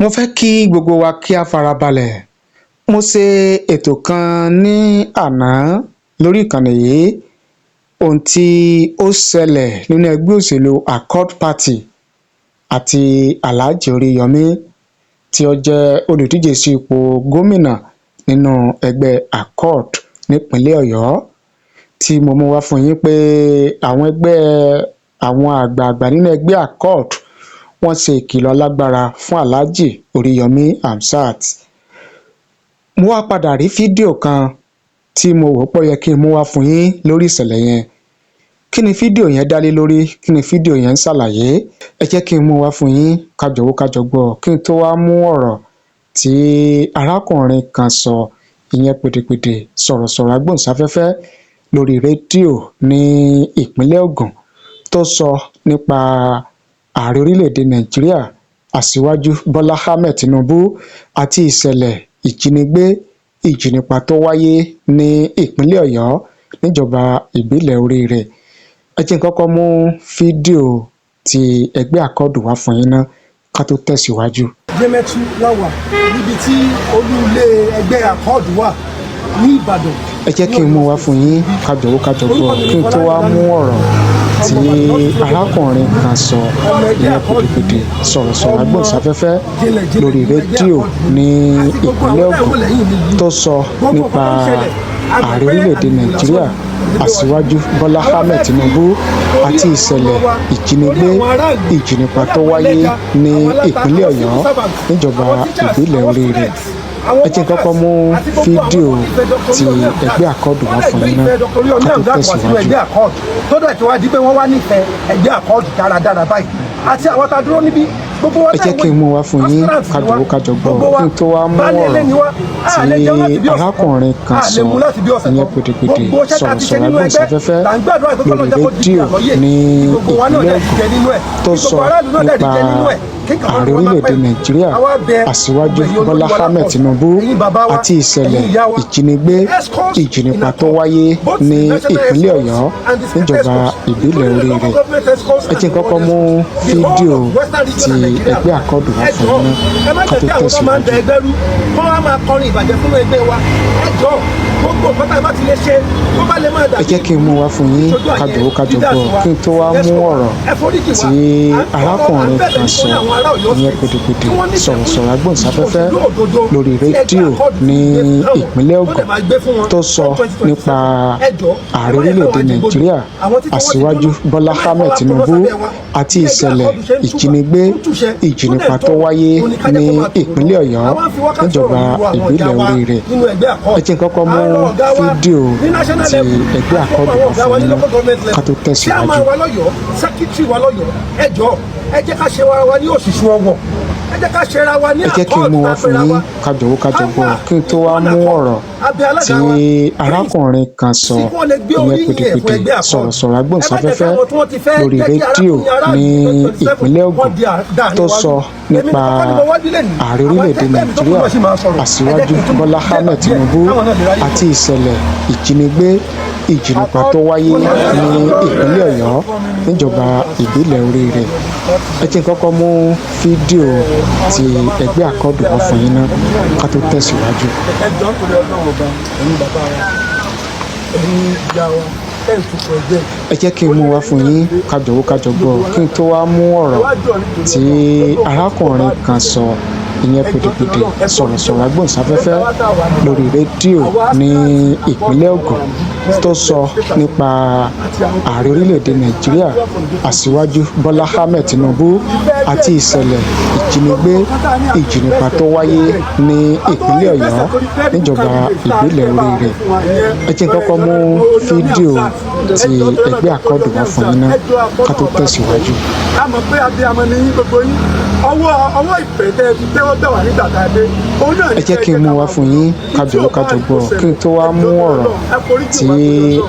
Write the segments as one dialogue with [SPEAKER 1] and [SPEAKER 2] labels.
[SPEAKER 1] Mo fẹ́ kí gbogbo wa kí a farabalẹ̀. Mo ṣe ètò kan ní àná lórí ìkànnì yìí, ohun tí ó ṣẹlẹ̀ nínú ẹgbẹ́ òṣèlú Accord Party àti Alhaji Oríyọmí tí ó jẹ́ olùdíje sí ipò gómìnà nínú ẹgbẹ́ Accord nípínlẹ̀ Ọ̀yọ́, tí mo mú wá fún yín pé àwọn ẹgbẹ́ àwọn àgbààgbà nínú ẹgbẹ́ Accord wọ́n ṣe ìkìlọ̀ alágbára fún Alhaji Oríyọmí Hamzat. Mo wá padà rí fídíò kan tí mo wò pé ó yẹ kí n mú wá fún yín lórí ìṣẹ̀lẹ̀ yẹn. Kí ni fídíò yẹn dá lé lórí? Kí ni fídíò yẹn ń ṣàlàyé? Ẹ jẹ́ kí n mú wá fún yín, ká jọ wò, ká jọ gbọ́, kí n tó wá mú ọ̀rọ̀ tí arákùnrin kan sọ, ìyẹn pèdèpèdè sọ̀rọ̀sọ̀rọ̀ agbóhùnsáfẹ́fẹ́ lórí rédíò ní ìpínlẹ̀ Ògùn, tó sọ nípa ààrẹ orílẹ̀-èdè Nàìjíríà, Aṣíwájú Bọ́lá Ahmed Tinubu, àti ìṣẹ̀lẹ̀ ìjínigbé ìjínipa tó wáyé ní ìpínlẹ̀ Ọ̀yọ́ níjọba ìbílẹ̀ Oríire. Ẹ jẹ́ n kọ́kọ́ mú fídíò ti ẹgbẹ́ Accord wá fún yín ná, ká tó tẹ̀síwájú.
[SPEAKER 2] Yemẹtu la wà níbi tí olú ilé ẹgbẹ́ Accord wà ní Ìbàdàn.
[SPEAKER 1] Ẹ jẹ́ kí n mú wá fún yín, ká jọ wò, ká jọ gbọ́, kí n tó wá mú ọ̀rọ̀ tí arákùnrin kan sọ, ìyẹn pèdèpèdè sọ̀rọ̀sọ̀rọ̀ agbóhùnsáfẹ́fẹ́ lórí rédíò ní ìpínlẹ̀ Ògùn, tó sọ nípa ààrẹ orílẹ̀-èdè Nàìjíríà, Aṣíwájú Bọ́lá Ahmed Tinubu, àti ìṣẹ̀lẹ̀ ìjínigbé ìjínipa tó wáyé ní ìpínlẹ̀ Ọ̀yọ́ níjọba ìbílẹ̀ Oríire. Ẹ jẹ́ n kọ́kọ́ mú fídíò ti ẹgbẹ́ Accord wá fún yín ná, ká tó tẹ̀síwájú.
[SPEAKER 2] Tó dẹ̀ tí wá di pé wọ́n wá nífẹ̀ẹ́ ẹgbẹ́ Accord dáradára báyìí, àti àwọn tá a dúró níbí, gbogbo wa.
[SPEAKER 1] Ẹ jẹ́ kí n mú wá fún yín, ká jọ wò, ká jọ gbọ́, kí n tó wá mú ọ̀rọ̀ tí arákùnrin kan sọ, ìyẹn pèdèpèdè sọ̀rọ̀sọ̀rọ̀ agbóhùnsáfẹ́fẹ́ lórí rédíò ní ìpínlẹ̀ Ògùn, tó sọ nípa ààrẹ orílẹ̀-èdè Nàìjíríà, Aṣíwájú Bọ́lá Ahmed Tinubu, àti ìṣẹ̀lẹ̀ ìjínigbé ìjínipa tó wáyé ní ìpínlẹ̀ Ọ̀yọ́ níjọba ìbílẹ̀ Oríire. Ẹ jẹ́ n kọ́kọ́ mú fídíò ti ẹgbẹ́ Accord wá fún yín
[SPEAKER 2] Ẹ má
[SPEAKER 1] ká
[SPEAKER 2] jẹ́
[SPEAKER 1] tó
[SPEAKER 2] kí àwọn tó máa ń da
[SPEAKER 1] tẹ̀síwájú.
[SPEAKER 2] ẹgbẹ́ rú kó wá máa kọrin ìbàjẹ́ fún ẹgbẹ́ wa. Ẹ jọ̀ọ́, gbogbo nǹkan tá a bá ti lè ṣe tó bá lè máa dàbí
[SPEAKER 1] Ẹ jẹ́ kí n mú wá fún yín, ká jọ wò, ká jọ gbọ́, kí n tó wá mú ọ̀rọ̀ tí arákùnrin kan sọ, ìyẹn pèdèpèdè sọ̀rọ̀sọ̀rọ̀ agbóhùnsáfẹ́fẹ́ lórí rédíò ní ìpínlẹ̀ Ògùn, tó sọ nípa ààrẹ orílẹ̀-èdè Nàìjíríà, Aṣíwájú Bọ́lá Ahmed Tinubu, àti ìṣẹ̀lẹ̀ ìjínigbé ìjínipa tó wáyé ní ìpínlẹ̀ Ọ̀yọ́ níjọba ìbílẹ̀ Oríire. Ẹ jẹ́ n kọ́kọ́ mú fídíò ti ẹgbẹ́ Accord wá fún yín ná, ká tó tẹ̀síwájú.
[SPEAKER 2] Chairman wa lọ́yọ̀ọ́, secretary wa lọ́yọ̀ọ́, ẹ jọ̀ọ́, ẹ jẹ́ ká ṣe wa ní òṣìṣú ọwọ́, ẹ jẹ́ ká ṣe ra wa ní
[SPEAKER 1] Ẹ jẹ́ kí n mú wá fún yín, ká jọ wò, ká jọ gbọ́, kí n tó wá mú ọ̀rọ̀ tí arákùnrin kan sọ, ìyẹn pèdèpèdè sọ̀rọ̀sọ̀rọ̀ agbóhùnsáfẹ́fẹ́ lórí rédíò ní ìpínlẹ̀ Ògùn, tó sọ nípa ààrẹ orílẹ̀-èdè Nàìjíríà, Aṣíwájú Bọ́lá Ahmed Tinubu, àti ìṣẹ̀lẹ̀ ìjínigbé ìjínipa tó wáyé ní ìpínlẹ̀ Ọ̀yọ́ níjọba ìbílẹ̀ Oríire. Ẹ jẹ́ n kọ́kọ́ mú fídíò ti ẹgbẹ́ Accord wá fún yín ná, ká tó tẹ̀síwájú.
[SPEAKER 2] Ẹ jọ̀ọ́, nítorí Ọlọ́run Ọba, ẹ̀yin bàbá wa, ẹ̀yin ìyá wa, ẹ̀ ń tukọ̀ ẹgbẹ́.
[SPEAKER 1] Ẹ jẹ́ kí n mú wá fún yín, ká jọ wò, ká jọ gbọ́, kí n tó wá mú ọ̀rọ̀ tí arákùnrin kan sọ, ìyẹn pèdèpèdè sọ̀rọ̀sọ̀rọ̀ agbóhùnsáfẹ́fẹ́ lórí rédíò ní ìpínlẹ̀ Ògùn, tó sọ nípa ààrẹ orílẹ̀-èdè Nàìjíríà, Aṣíwájú Bọ́lá Ahmed Tinubu, àti ìṣẹ̀lẹ̀ ìjínigbé ìjínipa tó wáyé ní ìpínlẹ̀ Ọ̀yọ́ níjọba ìbílẹ̀ Oríire. Ẹ jẹ́ n kọ́kọ́ mú fídíò ti ẹgbẹ́ Accord wá fún yín ná, ká tó tẹ̀síwájú.
[SPEAKER 2] A mọ̀ pé abiyamọ ni yín, gbogbo yín. Ọwọ́ ọwọ́ ìfẹ́ tẹ́ ẹ fi tẹ́wọ́ gbà wá nígbà tá a dé, òun náà.
[SPEAKER 1] Ẹ jẹ́ kí n mú wá fún yín, ká jọ wò, ká jọ gbọ́, kí n tó wá mú ọ̀rọ̀ tí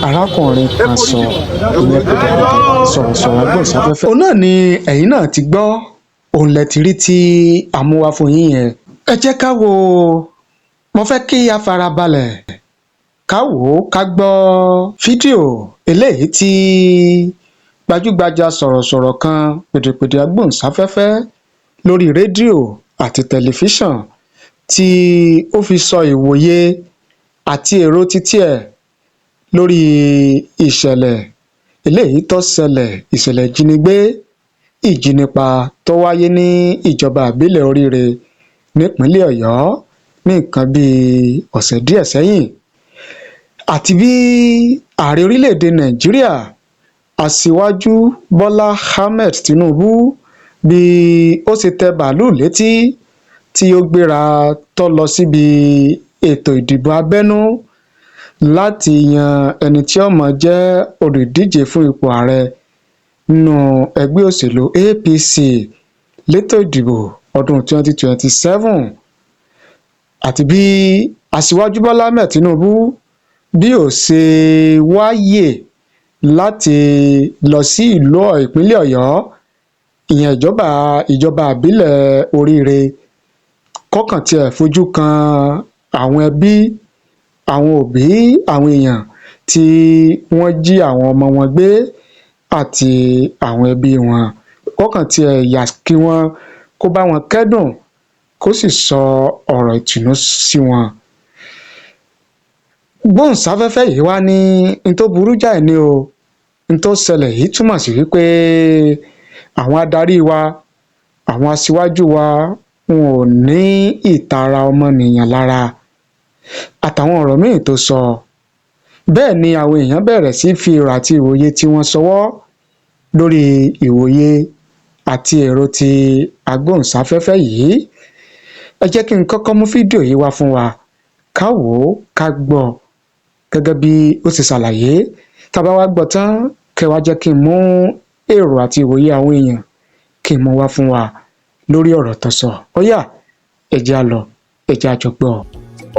[SPEAKER 1] arákùnrin kan sọ, ìyẹn pèdèpèdè sọ̀rọ̀sọ̀rọ̀ agbóhùnsáfẹ́fẹ́. Òun náà ni ẹ̀yin náà ti gbọ́, òun lẹ ti rí tí a mú wá fún yín yẹn. Ẹ jẹ́ ká wo, mo fẹ́ kí a farabalẹ̀ ká wò ó, ká gbọ́ fídíò eléyìí tí gbajúgbajà sọ̀rọ̀sọ̀rọ̀ kan, pèdèpèdè agbóhùnsáfẹ́fẹ́ lórí rédíò. Àti tẹlifíṣàn tí ó fi sọ ìwòye àti èrò títí ẹ̀ lórí ìṣẹ̀lẹ̀ eléyìí tó ṣẹlẹ̀, ìṣẹ̀lẹ̀ ìjínigbé, ìjínipa tó wáyé ní ìjọba ìbílẹ̀ Oríire nípínlẹ̀ Ọ̀yọ́ ní nǹkan bíi ọ̀sẹ̀ díẹ̀ sẹ́yìn, àti bí ààrẹ orílẹ̀-èdè Nàìjíríà, Aṣíwájú Bọ́lá Ahmed Tinubu, bí ó ṣe tẹ bàálù létí tí ó gbéra tó lọ síbi ètò ìdìbò abẹ́nú láti yan ẹni tí ó máa jẹ́ olùdíje fún ipò ààrẹ nínú ẹgbẹ́ òṣèlú APC létò ìdìbò ọdún 2027, àti bí Aṣíwájú Bọ́lá Ahmed Tinubu bí ó ṣe wáyè láti lọ sí ìlú ìpínlẹ̀ Ọ̀yọ́, ìyẹn ìjọba ìbílẹ̀ Oríire, kọ́kàn tiẹ̀ fojú kan àwọn ẹbí, àwọn òbí, àwọn èèyàn tí wọ́n jí àwọn ọmọ wọn gbé àti àwọn ẹbí wọn, kọ́kàn tiẹ̀ yà kí wọ́n kó bá wọn kẹ́dùn, kó sì sọ ọ̀rọ̀ ìtùnú sí wọn. Gbóhùnsáfẹ́fẹ́ yìí wá ní n tó burú jáì ní o. N tó ṣẹlẹ̀ yìí túmọ̀ sí wípé àwọn adarí wa, àwọn aṣíwájú wa, wọn ò ní ìtara ọmọnìyàn lára, àtàwọn ọ̀rọ̀ míì tó sọ. Bẹ́ẹ̀ ni àwọn èèyàn bẹ̀rẹ̀ sí fi èrò àti ìwòye tí wọ́n ṣọwọ́ lórí ìwòye àti èrò ti agbóhùnsáfẹ́fẹ́ yìí. Ẹ jẹ́ kí n kọ́kọ́ mú fídíò yìí wá fún wa, ká wò ó, ká gbọ́ gẹ́gẹ́ bí ó ṣe ṣàlàyé. Tá a bá wá gbọ́ tán, kẹ́ wá jẹ́ kí n mú èrò àti ìwòye àwọn èèyàn kí n mú wá fún wa lórí ọ̀rọ̀ tó sọ. Ó yá, ẹ jẹ́ á lọ, ẹ jẹ́ á jọ gbọ́.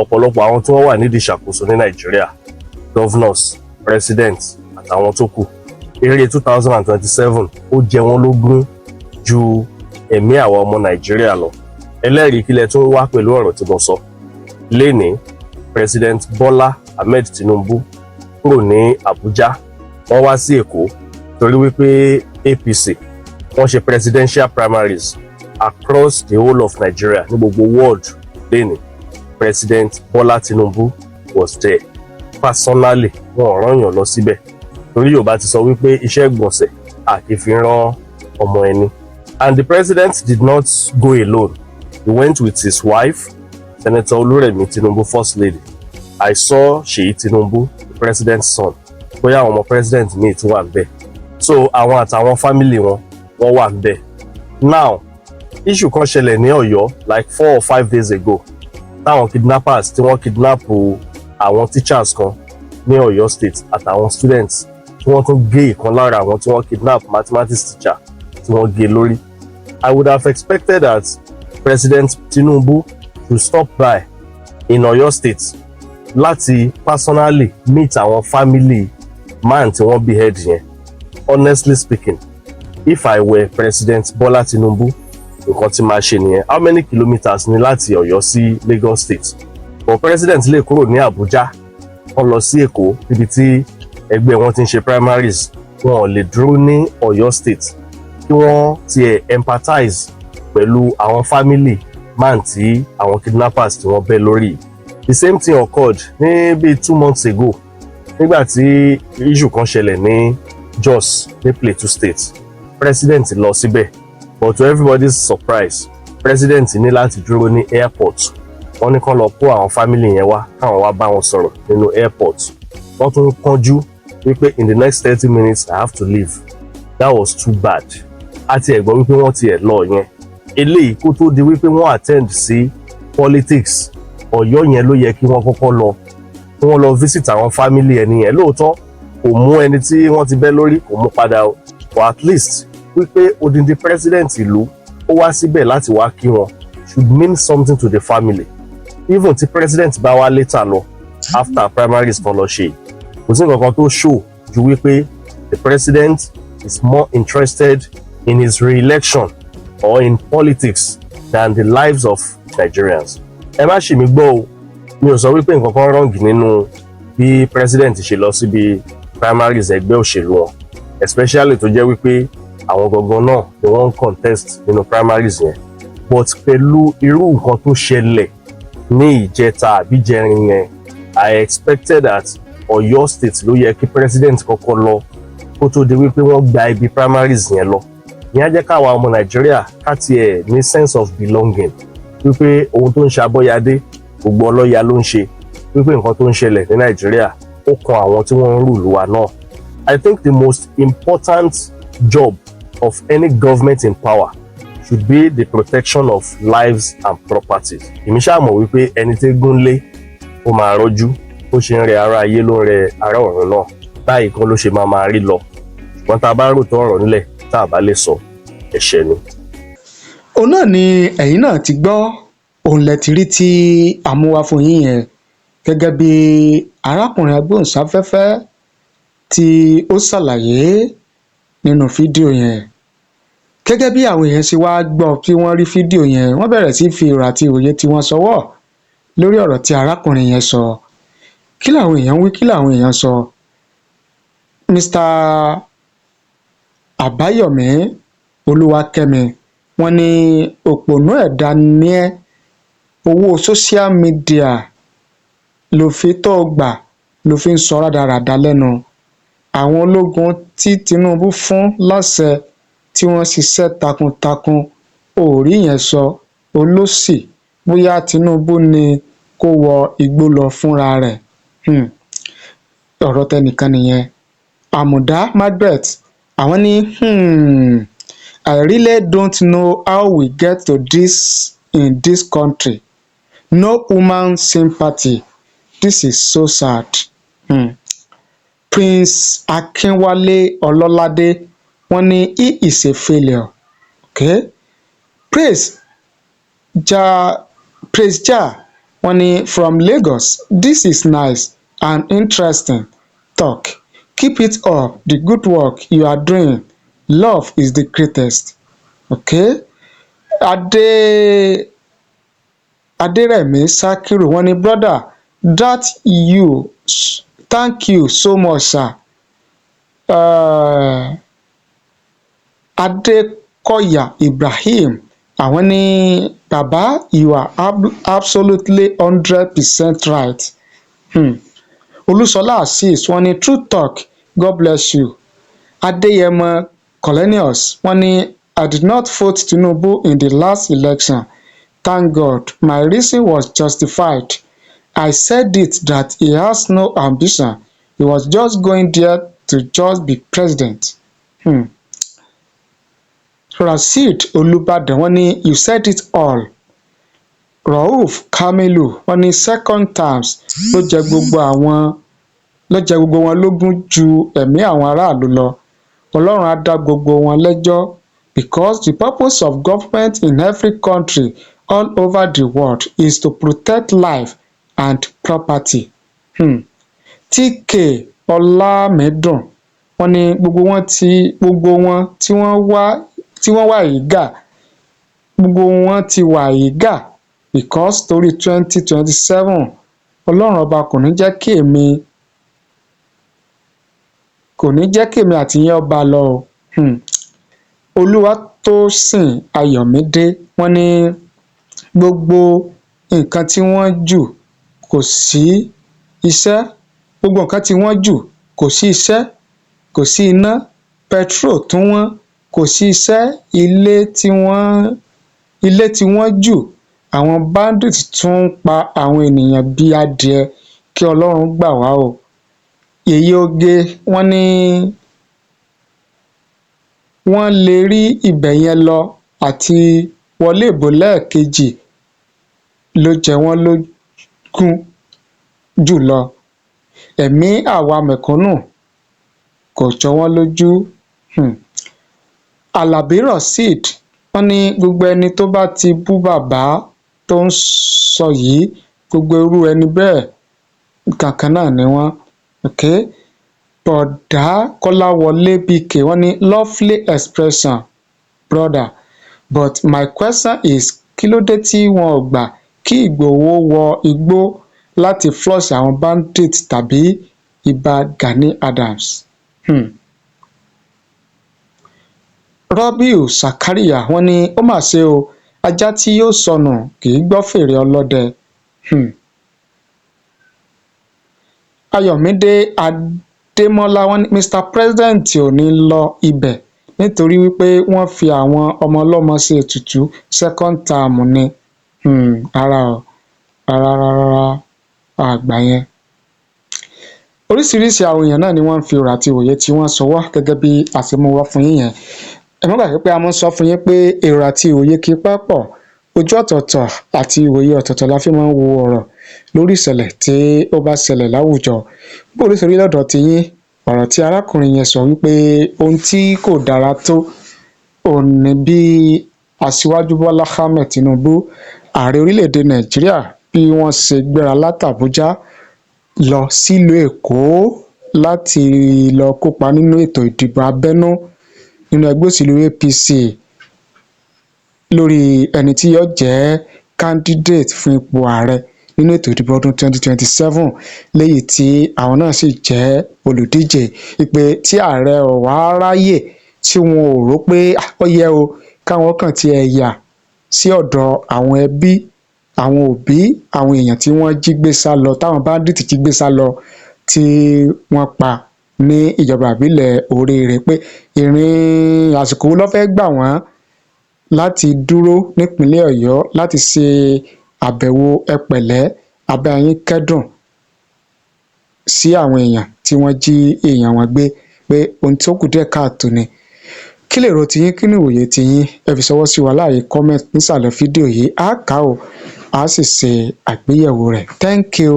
[SPEAKER 3] Ọ̀pọ̀lọpọ̀ àwọn tí wọ́n wà nídìí ìṣàkóso ní Nàìjíríà, governors, president àtàwọn tó kù, eré 2027 ó jẹ wọ́n lógún ju ẹ̀mí àwa ọmọ Nàìjíríà lọ. Ẹlẹ́rìí kílẹ̀ tó ń wá pẹ̀lú ọ̀rọ̀ tí mo sọ lénìí. President Bọ́lá Ahmed Tinubu kúrò ní Àbújá, wọ́n wá sí Èkó torí wípé APC wọ́n ṣe presidential primaries across the whole of Nigeria ní gbogbo world lénìí. President Bọ́lá Tinubu was there personally. Wọn ò rán yàn lọ síbẹ̀ torí Yorùbá ti sọ wípé iṣẹ́ ìgbọ̀nsẹ̀ a kì í fi rán ọmọ ẹni. And the president did not go alone. He went with his wife, Senator Olúrẹ̀mí Tinubu, first lady. I saw Ṣèyí Tinubu, the president's son. Bóyá àwọn ọmọ president míì tún wà níbẹ̀. So àwọn àtàwọn family wọn, wọ́n wà níbẹ̀. Now, issue kan ṣẹlẹ̀ ní Ọ̀yọ́ like 4 or 5 days ago, táwọn kidnappers tí wọ́n kidnap àwọn teachers kan ní Ọ̀yọ́ State àtàwọn students, tí wọ́n tún gé ìkan lára àwọn tí wọ́n kidnap, mathematics teacher, tí wọ́n gé lórí. I would have expected that President Tinubu to stop by in Ọ̀yọ́ State láti personally meet àwọn family man tí wọ́n behead yẹn. Honestly speaking, if I were President Bola Tinubu, nǹkan tí máa ṣe nìyẹn. How many kilometres ni láti Ọ̀yọ́ sí Lagos State? But president lè kúrò ní Abuja, wọ́n lọ sí Èkó níbi tí ẹgbẹ́ wọn ti ń ṣe primaries, wọn ò lè dúró ní Ọ̀yọ́ State kí wọ́n tiẹ̀ empathize pẹ̀lú àwọn family man tí àwọn kidnappers tí wọ́n bẹ́ lórí. The same thing occurred ní bíi 2 months ago nígbà tí issue kan ṣẹlẹ̀ ní Jos ní Plateau State. President lọ síbẹ̀, but to everybody's surprise, president ní láti dúró ní airport. Wọ́n ní kán lọ kó àwọn family yẹn wá, káwọn wá bá wọn sọ̀rọ̀ nínú airport. Wọ́n tún kánjú wípé in the next 30 minutes I have to leave. That was too bad. A ti ẹ̀ gbọ́ wípé wọ́n ti ẹ̀ lọ yẹn. Eléyìí, kó tó di wípé wọ́n attend sí politics, Ọ̀yọ́ yẹn ló yẹ kí wọ́n kọ́kọ́ lọ, kí wọ́n lọ visit àwọn family ẹni yẹn. Lóòótọ́, kò mú ẹni tí wọ́n ti bẹ́ lórí, kò mú padà o, but at least wípé odindi president ìlú ó wá síbẹ̀ láti wá kí wọn should mean something to the family. Even tí president bá wá later lọ after primaries kan lọ ṣe, kò sí nǹkan kan tó show ju wípé the president is more interested in his re-election or in politics than the lives of Nigerians. Ẹ má ṣì mí gbọ́ o. Mi ò sọ wípé nǹkan kan wrong nínú bí president ṣe lọ síbi primaries ẹgbẹ́ òṣèlú wọn, especially tó jẹ́ wípé àwọn gangan náà ni wọ́n ń contest nínú primaries yẹn. But But pẹ̀lú irú nǹkan tó ṣẹlẹ̀ ní ìjẹta àbí ìjẹrin yẹn, I expected that Ọ̀yọ́ State ló yẹ kí president kọ́kọ́ lọ kó tó di wípé wọ́n gba ibi primaries yẹn lọ. Ìyẹn á jẹ́ káwa ọmọ Nàìjíríà ká tiẹ̀ ní sense of belonging, wípé ohun tó ń ṣe Abọ́yadé, gbogbo ọlọ́ya ló ń ṣe, wípé nǹkan tó ń ṣẹlẹ̀ ní Nàìjíríà, ó kan àwọn tí wọ́n ń rule wa náà. I think the most important job of any government in power should be the protection of lives and properties. Èmi ṣáà mọ̀ wípé ẹni tí gún lé, ó máa rọ́jú. Ó ṣe ń rẹ ara ayé ló ń rẹ ara ọ̀run náà. Báyìí kan ló ṣe máa máa rí lọ, ṣùgbọ́n tá a bá rò tó ọ̀rọ̀ nílẹ̀, tá a bá lè sọ, ẹ̀ṣẹ̀ ni.
[SPEAKER 1] Òun náà ni ẹ̀yin náà ti gbọ́, òun lẹ ti rí tí a mú wá fún yín yẹn, gẹ́gẹ́ bí arákùnrin agbóhùnsáfẹ́fẹ́ tí ó ṣàlàyé nínú fídíò yẹn. Gẹ́gẹ́ bí àwọn èèyàn ṣe wáá gbọ́, tí wọ́n rí fídíò yẹn, wọ́n bẹ̀rẹ̀ sí fi èrò àti òye tí wọ́n sọwọ́ lórí ọ̀rọ̀ tí arákùnrin yẹn sọ. Kí làwọn èèyàn wí? Kí làwọn èèyàn sọ? Mr Àbáyọ̀mí Olúwakẹ́mi, wọ́n ní òpònú ẹ̀dá ni ẹ́. Owó social media ló fi tó gbà ló fi ń sọ rádaràda lẹ́nu. Àwọn ológun tí Tinubu fún láṣẹ, tí wọ́n ṣiṣẹ́ takuntakun, ò rí yẹn sọ. Olóṣì. Bóyá Tinubu ni kó wọ igbó lọ fúnra rẹ̀. Ọ̀rọ̀ tẹnìkan nìyẹn. Àmùdá Macbeth, àwọn ní, "I really don't know how we get to this in this country. No human sympathy. This is so sad." Prince Akinwale Ọlọ́ládé, wọ́n ní, "He is a failure." Okay. Praise Ja, Praise Ja, wọ́n ní, "From Lagos. This is nice and interesting talk. Keep it up the good work you are doing. Love is the greatest." Okay. Adé Adérẹ̀mí Sakiru, wọ́n ní, "Brother, that you, thank you so much, sir." Adékọ̀yà Ibrahim, àwọn ní, "Baba, you are absolutely 100% right." Olúṣọlá Azeez, wọ́n ní, "True talk. God bless you." Adéyẹmọ Cornelius, wọ́n ní, "I did not vote Tinubu in the last election. Thank God my reason was justified. I said it that he has no ambition. He was just going there to just be president." Rasheed Olùbàdàn, wọ́n ní, "You said it all." Rauf Kamilu, wọ́n ní, "Second terms ló jẹ gbogbo àwọn, ló jẹ gbogbo wọn lógún ju ẹ̀mí àwọn aráàlú lọ. Ọlọ́run á dá gbogbo wọn lẹ́jọ́, because the purpose of government in every country all over the world is to protect life and property." TK Ọlámídùn, wọ́n ní gbogbo wọn tí wọ́n wá, tí wọ́n wà eager, gbogbo wọn ti wà eager because torí 2027. Ọlọ́run Ọba kò ní jẹ́ kí èmi àti yín ọba lọ o. Olúwatósìn Ayọ̀mídé, wọ́n ní gbogbo nǹkan tí wọ́n jù, kò sí iṣẹ́. Gbogbo nǹkan tí wọ́n jù, kò sí iṣẹ́, kò sí iná, petrol tún wọ́n, kò sí iṣẹ́, ilé tí wọ́n jù, àwọn bandits tún ń pa àwọn ènìyàn bíi adìẹ. Kí Ọlọ́run gbà wá o. Yèyé Oge, wọ́n ní wọ́n lè rí ibẹ̀ yẹn lọ àti wọlé ìbò lẹ́ẹ̀kejì ló jẹ wọ́n lógún jù lọ. Ẹ̀mí àwa mẹ̀kúnnù kò jọ wọ́n lójú. Alábí Rasheed, wọ́n ní gbogbo ẹni tó bá ti bú bàbá tó ń sọ yìí, gbogbo irú ẹni bẹ́ẹ̀ kankan náà ni wọ́n. Okay. Bọ̀dá Kọ́láwọlé BK, wọ́n ní, "Lovely expression, brother, but my question is, kí ló dé tí wọn ò gbà kí Ìgbòho wọ igbó láti flush àwọn bandits tàbí Ìbà Gani Adams?" Rọ́bíù Sàkáríyà, wọ́n ní ó mà ṣe o. Ajá tí yóò sọnù kì í gbọ́ fèrè ọlọ́dẹ. Ayọ̀mídé Adémọ́lá, wọ́n ní Mr President ò ní lọ ibẹ̀ nítorí wípé wọ́n fi àwọn ọmọ ọlọ́mọ ṣe ètùtù second term ni. Rárá o, rárá rárá rárá, àgbà yẹn. Oríṣiríṣi àwọn èèyàn náà ni wọ́n ń fi ọ̀rọ̀ àti òye tí wọ́n sọ wá gẹ́gẹ́ bí a ṣe mú wá fún yín yẹn. Ẹ má gbàgbé pé a máa ń sọ fún yín pé èrò àti òye kì í papọ̀. Ojú ọ̀tọ̀ọ̀tọ̀ àti ìwòye ọ̀tọ̀ọ̀tọ̀ la fi máa ń wo ọ̀rọ̀ lórí ìṣẹ̀lẹ̀ tí ó bá ṣẹlẹ̀ láwùjọ. Bó ló ṣe rí lọ́dọ̀ tiyín, ọ̀rọ̀ tí arákùnrin yẹn sọ wípé ohun tí kò dára tó òun ni bí Aṣíwájú Bọ́lá Ahmed Tinubu, ààrẹ orílẹ̀-èdè Nàìjíríà, bí wọ́n ṣe gbéra látàbújá lọ sílùú Èkó láti lọ kópa nínú ètò ìdìbò abẹ́nú nínú ẹgbẹ́ òṣèlú APC lórí ẹni tí yóò jẹ́ candidate fún ipò ààrẹ nínú ètò ìdìbò ọdún 2027, léyìí tí àwọn náà sì jẹ́ olùdíje, ìpè tí ààrẹ ò wá ráyè, tí wọn ò rò pé ó yẹ o káwọn kàn tiẹ̀ yà sí ọ̀dọ̀ àwọn ẹbí, àwọn òbí àwọn èèyàn tí wọ́n jí gbé sá lọ, táwọn bandit jí gbé sá lọ, tí wọ́n pa ní ìjọba ìbílẹ̀ Oríire, pé ìrìn àsìkò wo ló fẹ́ gbà wọ́n láti dúró nípìnlẹ̀ Ọ̀yọ́ láti ṣe àbẹ̀wò ẹpẹ̀lẹ́ abẹ́yín kẹ́dùn sí àwọn èèyàn tí wọ́n jí èèyàn wọn gbé, pé ohun tó kù díẹ̀ káàtó ni. Kí lèrò tiyín? Kí ni ìwòye tiyín? Ẹ fi ṣọwọ́ sí wa láàyè comment nísàlẹ̀ fídíò yìí. Á kà ó, á sì ṣe àgbéyẹ̀wò rẹ̀. Thank you,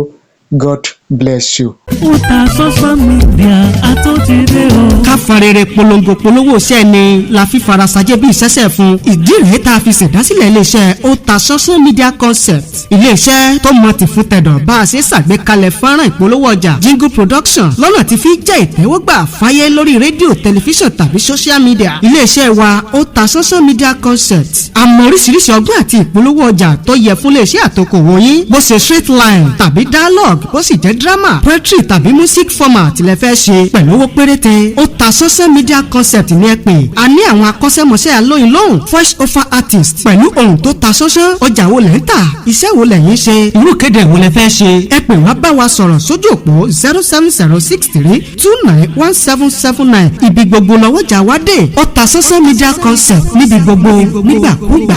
[SPEAKER 1] God bless you.
[SPEAKER 4] Otasansan Media àtúntìdé o.
[SPEAKER 5] Ká fọn rere polongo polówó iṣẹ́ ni la fi farasajẹ́ bí ìṣẹ́ṣẹ́ fún. Ìdí rèé tá a fi ṣèdásílẹ̀ iléeṣẹ́ Otasansan Media Concept, iléeṣẹ́ tó mọ tì fún tẹ̀dọ̀ bá a ṣe ṣàgbékalẹ̀ fọ́nrán ìpolówó ọjà, jingle production, lọ́nà tí fi jẹ́ ìtẹ́wọ́gbà fáyé lórí rédíò, tẹlifíṣàn tàbí social media. Iléeṣẹ́ wa Otasansan Media Concept, àmọ́ oríṣiríṣi ọgbọ́n àti ìpolówó ọjà tó yẹ fún iléeṣẹ́ àtòkòwò yín, bó ṣe straight line tàbí dialogue, bó sì jẹ́ drama, poetry tàbí music format lẹ fẹ́ ṣe pẹ̀lú owó péréte, Otasansan Media Concept ní ẹ pè. A ní àwọn akọ́ṣẹ́mọṣẹ́ alóyin lóhùn, voice over artist pẹ̀lú ohùn tó ta sánsán. Ọjà wo lẹ́ ń tà? Iṣẹ́ wo lẹ̀yin ṣe? Irú kéde wo lẹ fẹ́ ṣe? Ẹ pè wá, bá wa sọ̀rọ̀ sójú òpó 07063291779. Ibi gbogbo lọ́wọ́jà wá dé. Otasansan Media Concept, níbi gbogbo, nígbàkúgbà.